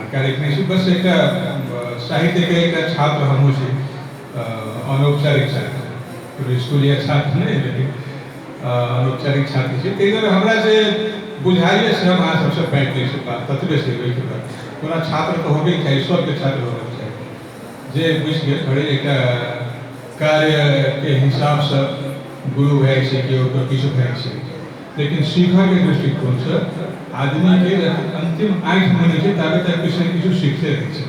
आधिकारिक नहि छी, बस एकटा साहित्यके एकटा छात्र हमहूँ छी, अनौपचारिक छात्र, कोनो स्कूलिया छात्र नहि, लेकिन अनौपचारिक छात्र छी। ताहि दुआरे हमरा जे बुझाइए से हम अहाँ सबसँ बाँटि लै छी बात, ततबे छै। ओहिके बाद ओना छात्र तऽ होबेके चाही, सबके छात्र होबेके चाही। जे बुझि गेल घड़ी एकटा कार्यके हिसाबसँ गुरु भए जाइ छै, केओ ओकर किछु भए जाइ छै, लेकिन सीखऽके दृष्टिकोणसँ आदमीके जखन अन्तिम आँखि मुनै छै ताबे तक किछु ने किछु सीखते रहै छै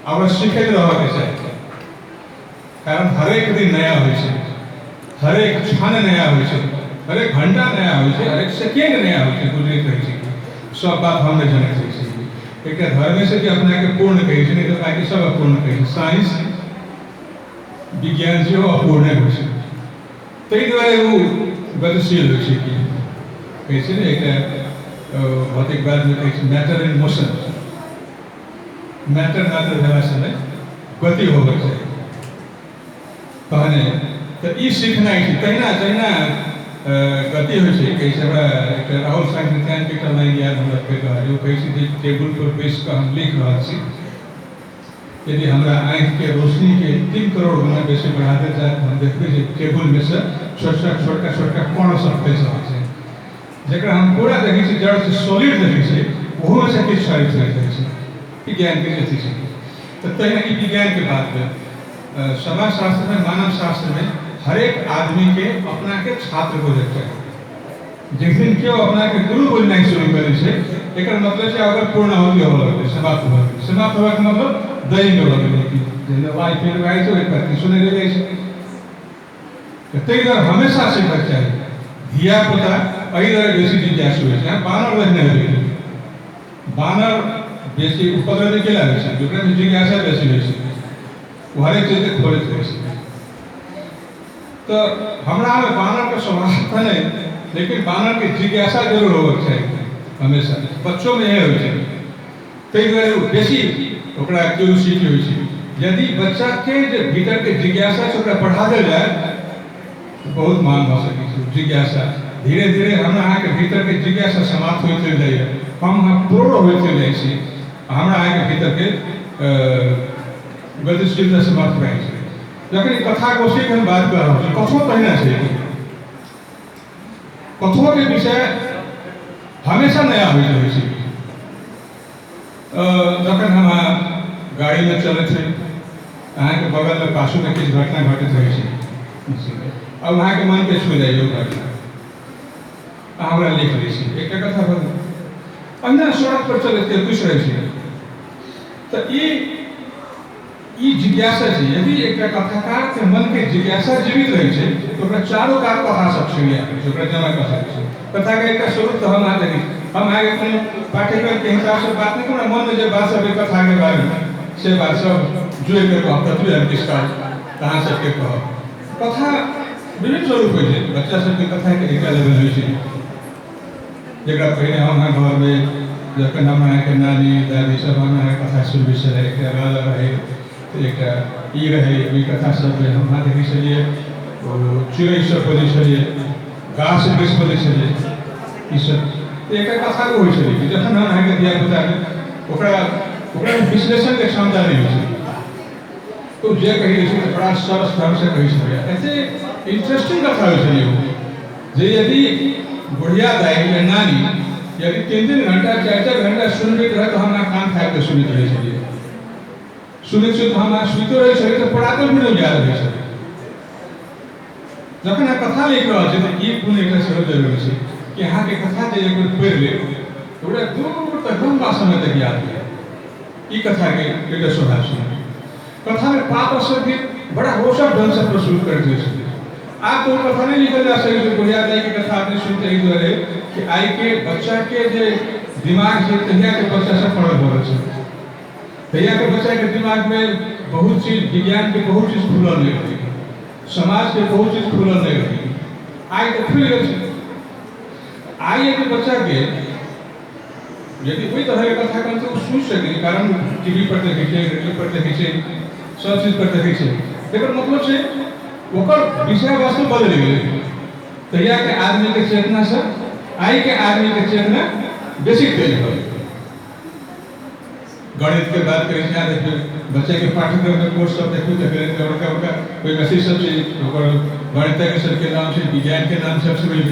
आ ओकरा सीखैत रहऽके चाही, कारण हरेक दिन नया होइ छै, हरेक क्षण नया होइ छै, हरेक घंटा नया होइ छै, हरेक सेकेंड नया होइ छै, गुजरैत रहै छै। सब बात हम नहि जनैत रहै छी। एकटा धर्मेसँ कि अपनाके पूर्ण कहै छै, नहि तऽ बाँकी सब अपूर्ण कहै छै। साइंस विज्ञान सेहो अपूर्णे होइ छै, ताहि दुआरे ओ गतिशील होइ छै। कि कहै छै ने, एकटा भौतिकवादमे कहै छै मैटर इन मोशन, मैटर मात्र भेलासँ नहि, गति होबऽके चाही तहने तऽ ई सीखनाइ छै। तहिना जहिना गति होइ छै, कहै छै, हमरा एकटा राहुल सांकृत्यायनके एकटा लाइन याद हमरा पड़ि रहल छै। ओ कहै छै जे टेबुल पर बैसि कऽ हम लिख रहल छी, यदि हमरा आँखिके रोशनीके 3 करोड़ गुना बेसी बढ़ा देल जाय तऽ हम देखबै जे टेबुलमे से छोट छोट छोटका छोटका कण सब खसि रहल छै, जकरा हम पूरा देखै छी, जड़सँ सॉलिड देखै छी, ओहोमे से किछु छड़ैत रहै छै। विज्ञानके अथी छै तऽ तहिना ई विज्ञानके बात भेल। समाजशास्त्रमे, मानवशास्त्रमे हरेक आदमीके अपनाके छात्र बुझैके चाही। जिस दिन केओ अपनाके गुरु बुझनाइ शुरू करै छै, एकर मतलब छै अगर पूर्णाहुति होबऽ लगलै, समाप्त भऽ गेलै। समाप्त होबाके मतलब दैंग भऽ गेलै कि जेना वाइ फेर भए जाइ छै, ओहि पर किछो नहि रहि जाइ छै। तऽ ताहि दुआरे हमेशा सीखक चाही। धियापुता एहि दुआरे बेसी जिज्ञासु होइ छै। बानर देखने हेबै, बानर बेसी उपद्रवी केला होइ छै? ओकरामे जिज्ञासा बेसी होइ छै, ओ हरेक चीजके खोजैत रहै छै। तऽ हमरामे बानरके स्वभाव तऽ नहि, लेकिन बानरके जिज्ञासा जरूर होबऽके चाही हमेशा। बच्चोमे इएह होइ छै, ताहि दुआरे ओ बेसी ओकरा क्यूरियोसिटी होइ छै। यदि बच्चाके जे भीतरके जिज्ञासा छै ओकरा बढ़ा देल जाय तऽ बहुत महान भऽ सकै छै। जिज्ञासा धीरे धीरे हमरा अहाँके भीतरके जिज्ञासा समाप्त होइत चलि जाइए, हम अहाँ प्रौढ़ होइत चलि जाइ छी, हमरा अहाँके भीतरके गतिशीलता समाप्त भए जाइ छै। जखन कथा गोष्ठीके हम बात कऽ रहल छी, कथो तहिना छै। कथोके विषय हमेशा नया होइत रहै छै। जखन हम अहाँ गाड़ीमे चलैत छी, अहाँके बगलमे पाछूमे किछु घटना घटैत रहै छै, आब अहाँके मनके छू जाइए ओ घटना, अहाँ ओकरा लिख लै छी, एकटा कथा भऽ गेल। अहिना सड़क पर चलैत किछु रहै छै तऽ ई ई जिज्ञासा छै। यदि एकटा कथाकारके मनके जिज्ञासा जीवित रहै छै तऽ ओकरा चारू कात कथा सब छिड़िया छै, ओकरा जमा कऽ सकै छै। कथाके एकटा स्वरूप तऽ हम अहाँ देखै छी। हम अहाँके कोनो पाठ्यक्रमके हिसाबसँ बात नहि, हमरा मनमे जे बात सब कथाके बारेमे से बात सब जोड़ि कऽ कहब, ततबे हम किछु काल अहाँ सबके कहब। कथा विभिन्न स्वरूप होइ छै। बच्चा सबके कथाके एकटा लेवल होइ छै, जकरा पहिने हम अहाँ घरमे जखन हम अहाँके नानी दादी सब हम अहाँके कथा सुनबै छलै, एकटा लाला रहै तऽ एकटा ई रहै, ओहि कथा सबमे हम अहाँ देखै छलियै ओ चिड़ै सब बजै छलियै, गाछ वृक्ष बजै छलियै, ईसब तऽ एकटा कथा होइ छलै कि जखन हम अहाँके धियापुताके ओकरा ओकरा विश्लेषणके क्षमता नहि होइ छलै तऽ जे कहि दै छै तऽ बड़ा सरस ढङ्गसँ कहै छलै। एते इंटरेस्टिंग कथा होइ छलै ओ जे यदि बुढ़िया दाइ या नानी यदि 3-3 घंटा 4-4 घंटा सुनबैत रहै तऽ हम अहाँ कान थापि कऽ सुनैत रहै छलियै। सुनैत सुनैत हम अहाँ सुइतो रहै छलियै तऽ परातो भी नहि याद रहै छलै। जखन अहाँ कथा लिख रहल छी तऽ ई गुण एकटा सेहो जरूरी छै कि अहाँके कथा जे एक बेर पढ़ि लेब तऽ ओकरा दूर तक लम्बा समय तक याद रहत। ई कथाके एकटा स्वभाव छै। कथामे पात्र सबके बड़ा रोचक ढङ्गसँ प्रस्तुत करैत रहै छथिन। आब तऽ ओ कथा नहि लिखल जा सकै छै। बुढ़िया दाइके कथा अपने सुनते एहि दुआरे कि आइके बच्चाके जे दिमाग छै तहियाके बच्चासँ फरक भऽ गेल छै। तहियाके बच्चाके दिमागमे बहुत चीज, विज्ञानके बहुत चीज खुलल नहि रहै, समाजके बहुत चीज खुलल नहि रहै। आइ तऽ खुलि गेल छै। आइ यदि बच्चाके यदि ओहि तरहके कथा कहै तऽ ओ सुनि सकै, कारण टी वी पर देखै छै, रेडियो पर देखै छै, सब चीज पर देखै छै। एकर मतलब छै ओकर विषय वस्तु बदलि गेलै। तहियाके आदमीके चेतनासँ आइके आदमीके चेतना बेसी तेज भऽ गेलै। गणित के बात करै छी, अहाँ देखियौ बच्चा के पाठ्यक्रम के कोर्स सब देखियौ तऽ गणित के बड़का बड़का ओहिमे अथी सब छै, ओकर गणितज्ञ सबके नाम छै, विज्ञान के नाम सब छै।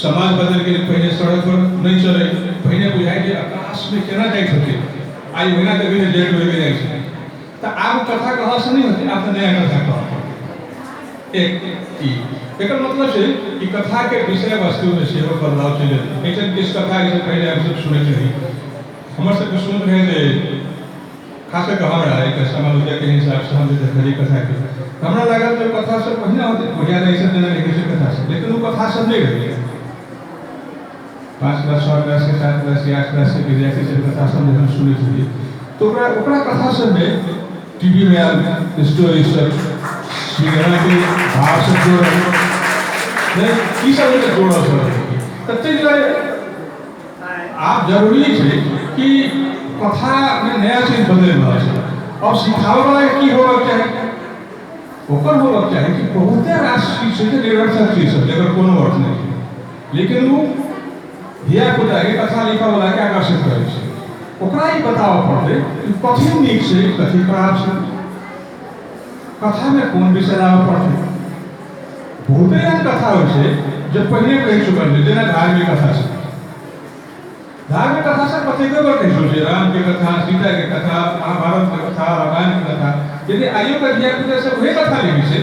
समाज बदलि गेलै, पहिने सड़क पर नहि चलै, पहिने बुझाइ जे आकाशमे केना जाइत होतै, आइ ओहिना देखै छै जेट उड़ि जाइ छै। तऽ आब कथा कहलासँ नहि होतै, आब तऽ नया कथा कहऽ पड़तै। एक ई एकर मतलब छै कि कथाके विषय वस्तुमे सेहो बदलाव चलि एलै। एहिठाम किछु कथा एहिसँ पहिले हमसभ सुनैत रही, हमर सबके सुनैत रहै जे खास कऽ हमरा एक समालोचकके हिसाबसँ हम जे देखलियै कथाके, हमरा लागल जे कथा सब पहिने होतै, बुढ़िया दाइ सब जेना लिखै छै कथा सब, लेकिन ओ कथा सब नहि रहै। 5 क्लास 6 क्लास के 7 क्लास के 8 क्लास के विद्यार्थी सब कथा सब जखन सुनैत रहियै तऽ ओकरा ओकरा कथा सबमे टीवी में आयल स्टोरी सब, सिनेमा के भाव सब जोड़ल नहि, ई सब जोड़ल सब। तऽ ताहि दुआरे आब जरूरी छै कि कथामे नया चीज बदलि रहल छै। अब सिखाबऽ की होबक चाही, ओकर होबक चाही कि बहुते रास चीज छै जे निरर्थक चीज सब जकर कोनो अर्थ नहि छै, लेकिन ओ धियापुताके कथा लिखऽवलाके आकर्षित करै छै। ओकरा ई बताबऽ पड़तै कि कथी नीक छै, कथी खराब छै, कथामे कोन विषय लाबऽ पड़तै। बहुते एहन कथा होइ छै जे पहिने कहि चुकल छै, जेना धार्मिक कथा छै। धार्मिक कथा सब कतेको बेर कहि चुकल छै, रामके कथा, सीताके कथा, महाभारतके कथा, रामायणके कथा। यदि आइयो के धियापुता सब वएह कथा लिखै छै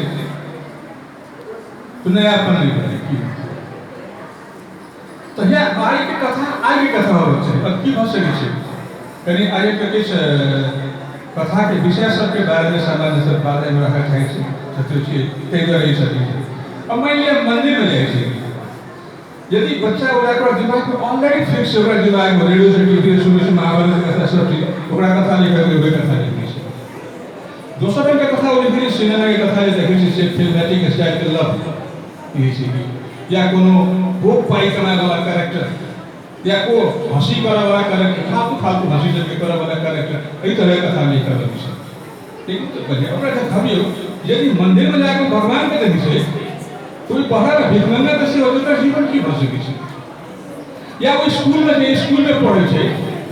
तऽ नयापन नहि भेलै की। तऽ इएह आइके कथा आइके कथा होबक चाही। अब की भऽ सकै छै, कनि आइके किछु कथाके विषय सबके बारेमे सामान्य सब बात एहिमे राखऽ चाहै छी सोचै छियै, ताहि दुआरे ई सब चीज। अब मानि लिअ मन्दिरमे जाइ छै, यदि बच्चा ओकरा दिमागमे ऑलरेडी फिक्स छै, ओकरा दिमागमे रेडियो से टीवी सुनै छै महाभारत कथा सब चीज, ओकरा कथा लिखल ओहि कथा लिखै छै। दोसर रङ्गके कथा ओ लिखै छै, सिनेमाके कथा जे देखै छै से फिल्मेटिक स्टाइलके लव कहै छै कि, या कोनो खूब पाइ कमाइवला कैरेक्टर, या को हँसी करऽवला कैरेक्टर, फालतू फालतू हँसी सबके करऽवला कैरेक्टर, एहि तरहके कथा लिखऽ लगै छै। लेकिन तऽ बढ़िआँ ओकरा देखबियौ, यदि मन्दिरमे जाकऽ भगवानके देखै छै तऽ ओहि पढ़ल भिखमंगा तऽ से ओकर जीवन की भऽ सकै छै। या ओहि स्कूलमे जे स्कूलमे पढ़ै छै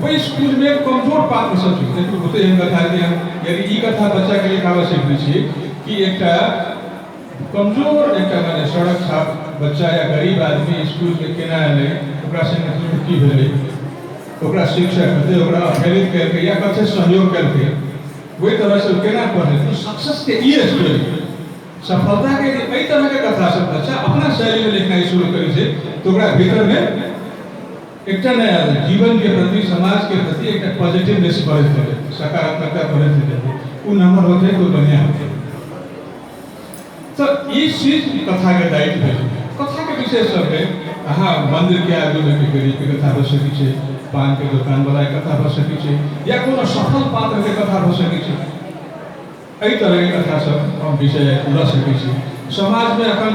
ओहि स्कूलमे कमजोर पात्र सब छै। देखियौ बहुते एहन कथा छै, हम यदि ई कथा बच्चाके लिखाबऽ सीखबै छियै कि एकटा कमजोर एकटा माने सड़क छाप बच्चा या गरीब आदमी स्कूलमे केना एलै, ओकरा संगे दुख की भेलै, ओकरा शिक्षक कते ओकरा अपहेलित केलकै या कते सहयोग केलकै, ओहि तरहसँ ओ केना पढ़लै, तऽ सक्सेसके ई स्टोरी, सफलताके यदि एहि तरहके कथा सब बच्चा अपना शैलीमे लिखनाइ शुरू करै छै तऽ ओकरा भीतरमे एकटा नया जीवनके प्रति, समाजके प्रति एकटा पॉजिटिवनेस बढ़ैत जेतै, सकारात्मकता बढ़ैत जेतै। ओ नम्बर होतै तऽ बढ़िआँ होतै। तऽ ई चीज कथाके दायित्व भेलै। कथाके विषय सबमे अहाँ मन्दिरके आगूमे के गरीबके कथा भऽ सकै छै, पानके दोकानवलाके कथा भऽ सकै छै, या कोनो सफल पात्रके कथा भऽ सकै छै। एहि तरहके कथा सब हम विषय लऽ सकै छी। समाजमे एखन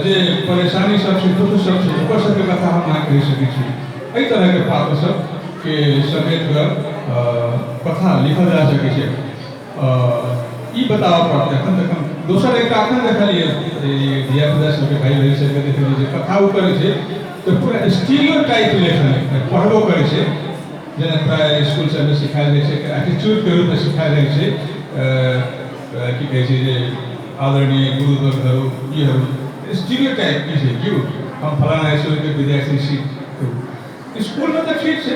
जे परेशानी सब छै, दुःख सब छै, ओकर सबके कथा हम अहाँ कहि सकै छी। एहि तरहके पात्र सबके समेट कऽ कथा लिखल जा सकै छै। ई बताबऽ पड़तै। एखन तक हम दोसर एकटा एखन देखलियै धियापुता सबके, भाइ बहिन सबके देखलियै जे कथा ओ करै छै तऽ पूरा स्टीरियो टाइप लेखन पढ़बो करै छै, जेना प्राय स्कूल सबमे सिखायल जाइ छै, एटीट्यूडके रूपमे सिखायल जाइ छै। की कहै छै जे आदरणीय गुरुवर्गहरू यीहरू स्टीरियो टाइप की छै कि हम फलाना स्कूलके विद्यार्थी छी। स्कूलमे तऽ ठीक छै,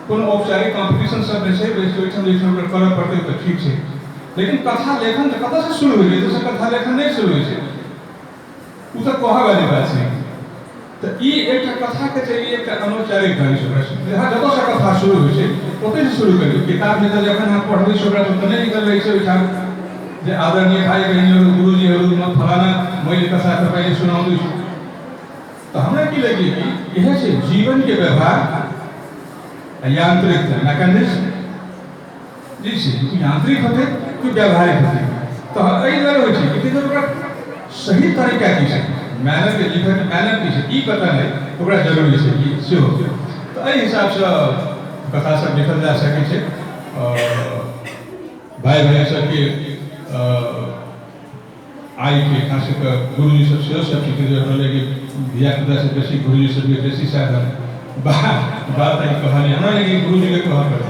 कोनो औपचारिक कॉम्पिटिशन सब नहि छै, ओहिठाम जे छै ओकरा करऽ पड़तै तऽ ठीक छै, लेकिन कथा लेखन तऽ कतऽसँ शुरू होइ छै? एतऽसँ कथा लेखन नहि शुरू होइ छै, ओ तऽ कहऽ वाली बात छै। तऽ ई एकटा कथाके छै, ई एकटा अनौपचारिक ढंग छै। ओकरा जहाँ जतऽसँ कथा शुरू होइ छै ओतहिसँ शुरू करियौ। किताबमे तऽ जखन अहाँ पढ़बै छी ओकरा तऽ नहि लिखल रहै छै ओहिठाम जे आदरणीय भाइ बहिनीहरू गुरुजीहरू म फलाना मैले कथा तपाईँले सुनाउँदैछु। तऽ हमरा की लगैए कि इएह छै जीवनके व्यवहार यान्त्रिक मैकेनिज्म जे छै, यान्त्रिक होतै कि व्यावहारिक होतै। तऽ एहि दुआरे होइ छै कि ओकरा सही तरीका की छै, मैनरके लिखयके मैनर की छै ई पता नहि, ओकरा जरूरी छै कि सेहो। तऽ एहि हिसाबसँ कथा सब लिखल जा सकै छै। भाइ बहिन सबके आइके खास कऽ गुरुजी सब सेहो सब चीजके हमरा लगैए धियापुतासँ बेसी गुरुजी सबके बेसी साधन बात आइ कहलियै, हमरा लगैए गुरुजीके कहऽ पड़तै।